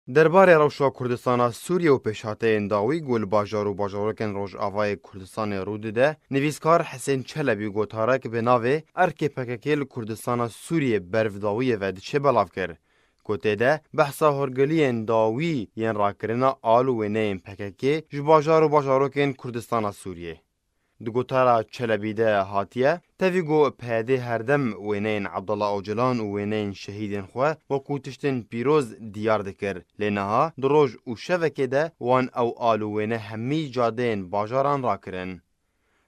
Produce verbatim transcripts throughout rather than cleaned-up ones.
Derbarê rewşa Kurdistana Sûriyê û pêşhateyên dawî ku li bajar û bajarokên Rojavayê Kurdistanê rû dide, nivîskar Hisên Çelebî gotarek bi navê Erkê P K K li Kurdistana Sûriyê bervdawiyê ve diçe belav kir, ku tê de behsa horgiliyên dawî yên rakirina al û wêneyên P K K ji bajar û bajarokên Kurdistana Sûriyê. Di gotara Çelebî de hatiye, tevî ku P Y D herdem wêneyên Abdullah Ocalan û wêneyên şehîdên xwe wekû tiştên pîroz diyar dikir, lê niha di roj û şevekê de wan ew al û wêne hemî cadeyên bajaran rakirin.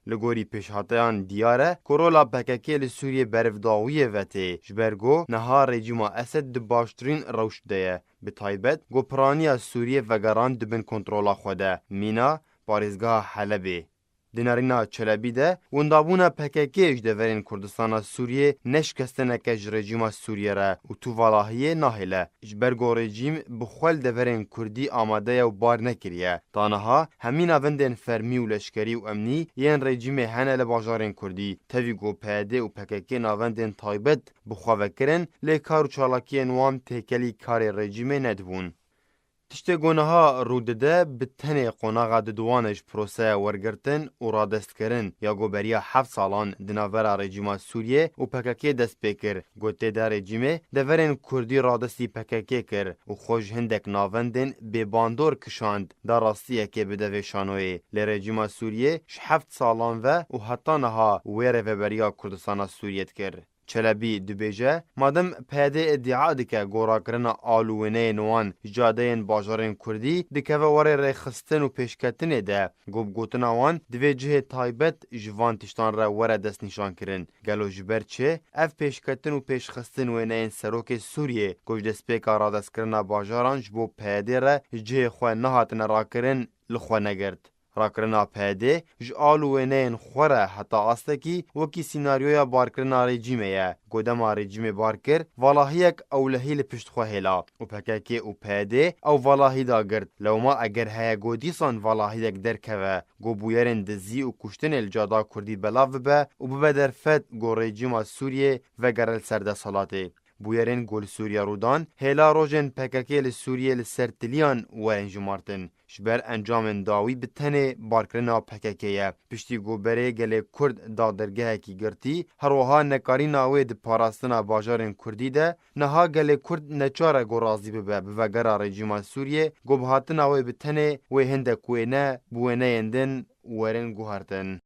Li gorî pêşhateyan diyar e ku rola P K K li Sûriyê bervdawiyê ve tê, ji ber ku niha rejîma Esed di baştirîn rewş de ye, bi taybet ku piraniya Sûriyê vegerand di bin kontrola xwe de, mîna parêzgeha Helebê. Di nerîna Çelebî de, windabûna P K K ji deverên Kurdistana Sûriyê ne şikestineke ji rejîma Sûriyê re û tu valahiyê nahêle, ji ber ku rejîm bi xwe li deverên Kurdî amade ye û bar nekiriye. Ta niha hemî navendên fermî û leşkerî û emnî yên rejîmê hene li bajarên Kurdî, tevî ku P Y D û P K K navendên taybet bi xwe ve kirin, lê kar û çalakiyên wan têkelî karê rejîmê nedibûn. Tiştê ku niha rû dide, bi tenê qonaxa didiwane ji proseya wergirtin û radestkirin ya ku beriya heft salan di navbera rejîma Sûriyê û P K K dest pê kir, ku tê de rejîmê deverên Kurdî radestî P K K kir û xwe ji hindek navendên bêbandor kişand da rastiyekê bide vê şanoyê. Lê rejîma Sûriyê ji heft salan ve û heta niha wê rêveberiya Kurdistana Sûriyê dikir. Çelebî dibêje, madem P Y D îdia dike ku rakirina al û wêneyên wan ji cadeyên bajarên Kurdî dikeve warê rêxistin û pêşketinê de, ku bi gotina wan divê cihê taybet ji van tiştan re were destnîşankirin. Gelo ji ber çi ev pêşketin û pêşxistin wêneyên serokê Sûriyê ku ji destpêka radestkirina bajaran ji bo P Y D re ji cihê xwe nehatine rakirin, li xwe negirt? Rakirina P Y D ji al û wêneyên xwe re heta astekî wekî sînaryoya barkirina rejîmê ye. Ku dema rejîmê bar kir, valahiyek ewlehî li pişt xwe hêla û P K K û P Y D ew valahî dagirt. Lewma eger heye ku dîsan valahiyek derkeve, ku bûyerên dizî û kuştinê li cada Kurdî belav bibe û bibe derfet ku rejîma Sûriyê vegere li ser desthilatê. Bûyerên ku li Sûriye rû dan, hêla rojên P K K li Sûriyê li ser tiliyan werin jimartin. Ji ber encamên dawî bi tenê barkirina P K K ye. Piştî ku berê gelê Kurd da dergehekî girtî, her wiha nekarîna wê di parastina bajarên Kurdî de, niha gelê Kurd neçar e ku razî bibe bi vegera rejîma Sûriyê, ku bi hatina wê bi tenê wê hindek wêne bi wêneyên din werin guhertin.